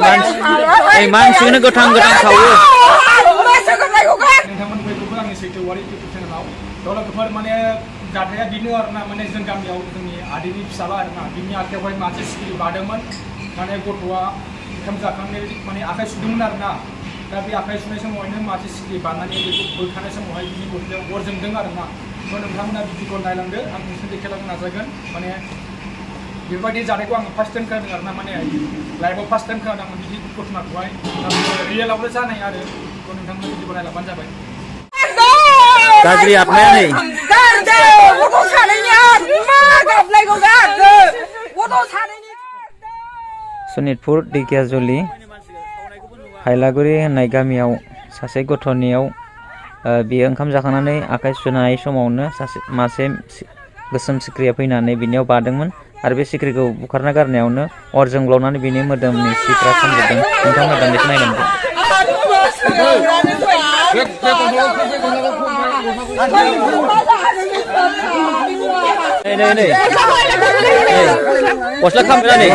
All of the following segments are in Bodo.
मानसिखौनो गोथां गोथां सावो नोंथांमोनखौबो आंनि सैथोआरि इउटुब चेनेलाव दौलतफोर माने जाथाया बेनो आरोना माने जों गामियाव जोंनि आदैनि फिसाला आरोना बिनि आखायावहाय मासे सिखिरि बादोंमोन माने गथ'आ ओंखाम जाखांनाय माने आखाइ सुदोंमोन आरोना दा बे आखाइ सुनाय समावहायनो मासे सिखिरि बानानै बेखौ बोखानाय समावहाय बिनि गस्लायाव अर जोंदों आरोना थ' नोंथांमोना भिडिअखौ नायलांदो आं नोंसोर देखायलांनो नाजागोन माने बेबायदि जानायखौ आं फार्स्ट टाइम खोनादों आरोना माने लाइफआव फार्स्ट टाइम खोनादों आं बिदि घटनाखौहाय रियेलावबो जानाय आरो थ' नोंथांमोना भिडिअखौ नायलांबानो जाबाय गाज्रि आबनाया नै सनितपुर ढेकियाजुलि हायलागुरि होननाय गामियाव सासे गथ'नियाव बियो ओंखाम जाखांनानै आखाइ सुनाय समावनो मासे गोसोम सिख्रिया फैनानै बिनियाव बादोंमोन आरो बे सिख्रिखौ बुखारना गारनायावनो अर जोंब्लावनानै बिनि मोदोमनि सिफ्रा खामजोबदों। नोंथांमोना दान्दिसे नायलांदो। गस्ला खामबायना नै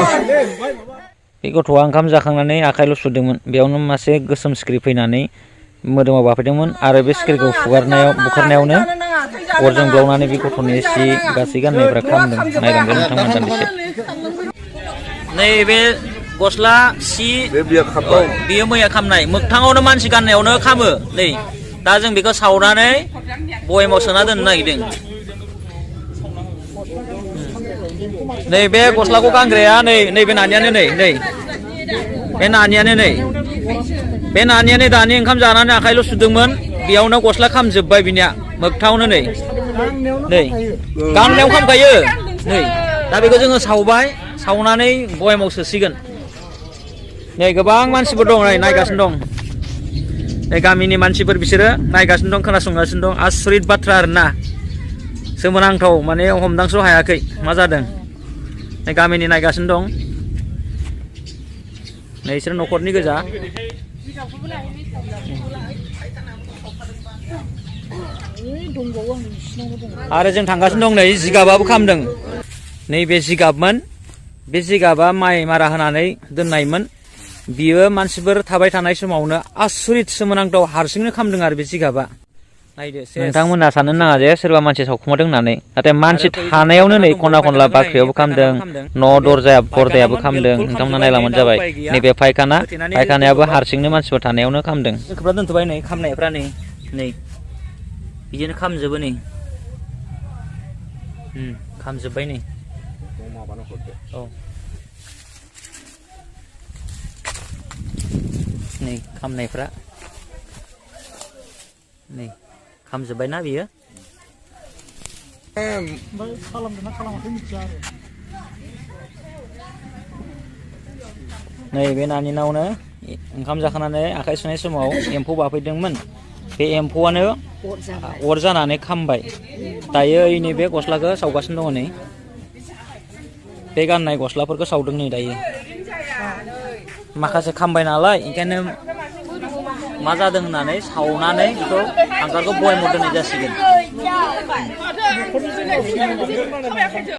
बे गथ'आ ओंखाम जाखांनानै आखाइल' सुदोंमोन बेयावनो मासे गोसोम सिख्रि फैनानै मोदोमाव बाफैदोंमोन आरो बे सिख्रिखौ बुखारनायावनो अर जोंब्लावनानै बे गथ'नि सि गासै गाननायफ्रा खामदों। नायलांदो नोंथांमोना दान्दिसे। नैबे गस्ला सि बियो मैया खामनाय मोगथाङावनो मानसि गाननायावनो खामो नै दा जों बेखौ सावनानै बयेमाव सोना दोननो नागिरदों। नै बे गस्लाखौ गानग्राया नैबे नानियानो नै बे नानियानो बे नानियानो दानि ओंखाम जानानै आखाइल' सुदोंमोन बेयावनो गस्ला खामजोब्बाय बिनिया मोगथाङावनो नै गाननायाव खामखायो नै दा बेखौ जोङो सावबाय सावनानै बयेमाव सोसिगोन। नै गोबां मानसिफोर दं नायगासिनो दं नै गामिनि मानसिफोर बिसोरो नायगासिनो दं खोनासंगासिनो दं आसरित बाथ्रा आरोना सोमोनांथाव माने हमदांस' हायाखै मा जादों नै गामिनि नायगासिनो दं नै बिसोर न'खरनि गोजा आरो जों थांगासिनो दं नै जिगाबाबो खामदों नैबे जिगाबमोन बे जिगाबा माइ मारा होनानै दोननायमोन बियो मानसिफोर थाबाय थानाय समावनो आसरित सोमोनांथाव हारसिंनो खामदों आरो बे जिगाबा नायदो नोंथांमोना साननो नाङा जे सोरबा मानसि सावखुमादों होननानै नाथाय मानसि थानायावनो नै खना खनला बाख्रियावबो खामदों न' दरजाया पर्दायाबो खामदों नोंथांमोना नायलांबानो जाबाय नैबे फायखानायाबो हारसिंनो मानसिफोर थानायावनो खामदों। खोबना दोनथ'बाय नै खामनायफ्रा नै बिदिनो खामजोबो नै खामजोब्बाय नै औ नै खामनायफ्रा नै खामजोब्बायना बियो नै बे नानिनावनो ओंखाम जाखांनानै आखाइ सुनाय समाव एम्फौ बाफैदोंमोन बे एम्फौआनो अर जानानै खामबाय दायो नैबे गस्लाखौ सावगासिनो दङ नै बे गाननाय गस्लाफोरखौ सावदों नै दायो माखासे खामबाय नालाय ओंखायनो मा जादों होननानै सावनानै बेखौ हांगारखौ बयेमाव दोननाय जासिगोन।